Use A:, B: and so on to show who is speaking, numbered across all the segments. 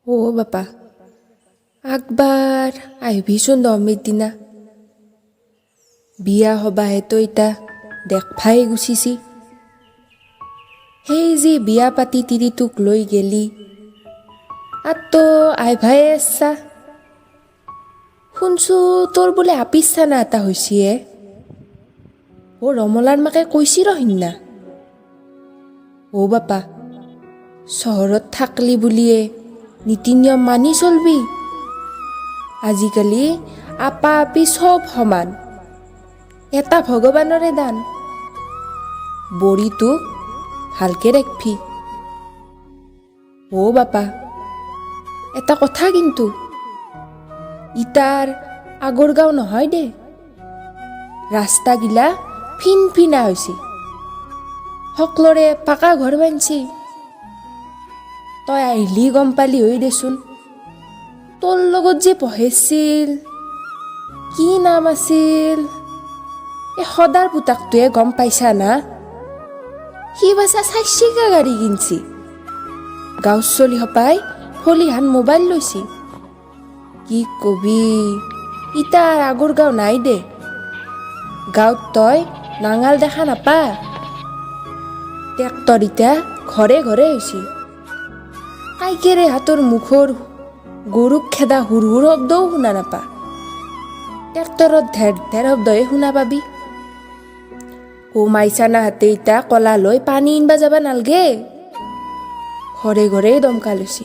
A: অ' বাপা, আকবাৰ আহিবিচোন দহমিৰ দিনা। বিয়া সবাহে তো ইতা দেখভাই গুচিছি। সেই যি বিয়া পাতি তিৰিটোক লৈ গেলি, আৰ তো আইভায়ে আচ্ছা। শুনছো তোৰ বোলে আপিচানা এটা হৈছি হে। অ' ৰমলাৰ মাকে কৈছি ৰ সিদিনা। অ' বাপা, চহৰত থাকলি বুলিয়ে নীতি নিয়ম মানি চলবি। আজিকালি আপা আপি চব সমান, এটা ভগৱানৰে দান। বড়িটোক ভালকে ৰাখবি। অ' বাপা, এটা কথা কিন্তু, ইটাৰ আগৰ গাঁও নহয় দে। ৰাস্তাগিলা ফিন ফিনা হৈছে, সকলোৰে পাকা ঘৰ বানছি। তই আহিলি গম পালি হৈ দেচোন। তোৰ লগত যে পঢ়াইছিল, কি নাম আছিল, এই সদাৰ পুতাকটোৱে, গম পাইছা না? সি বাচা চাৰিচকীয়া গাড়ী কিনছি। গাঁৱৰ চলি সপাই ফলিহান মোবাইল লৈছি। কি কবি, ইটাৰ আগৰ গাঁও নাই দে। গাঁৱত তই নাঙাল দেখা নাপা। ট্ৰেক্টৰ ইটা ঘৰে ঘৰে হৈছে। কাইকেৰে হাতৰ মুখৰ গৰুক খেদা হুৰ হুৰ শব্দও শুনা নাপা। ট্ৰেক্টৰত ঢেৰ ঢেৰ শব্দহে শুনা পাবি। অ' মাইচানাহাতে ইটা কলা লৈ পানী আনবা যাবা নালগে, ঘৰে ঘৰে দমকা লৈছি।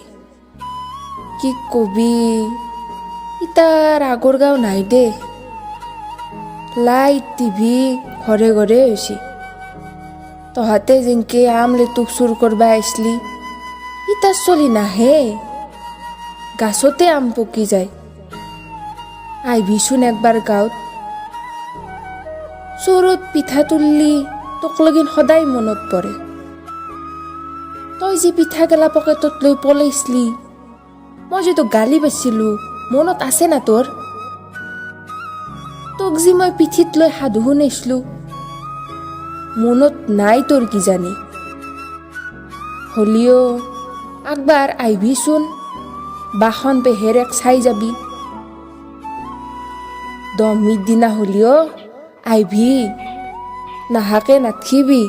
A: কি কবি, ইটাৰ আগৰ গাঁও নাই দে। লাইট টিভি ঘৰে ঘৰে হৈছে। তহাতে যেনকে আম লেটুক চুৰ কৰবা আহিছিলি, ইটাৰ চলি নাহে, গাছতে আম পকি যায়। আহিবিচোন একবাৰ গাঁৱত। চৰুত পিঠা তুললি তোক লগিন সদায় মনত পৰে। তই যে পিঠা গেলা পকেটত লৈ পলাইছিলি, মই যে তোক গালি পাইছিলো, মনত আছে না তোৰ? তোক যে মই পিঠিত লৈ সাধু শুনাইছিলো, মনত নাই তোৰ কিজানি? হ'লিও আকবাৰ আহিবিচোন, বাসন পেহেৰেক চাই যাবি। দহমিৰ দিনা হ'লিও আহিবি, নাহাকে নাথকিবি।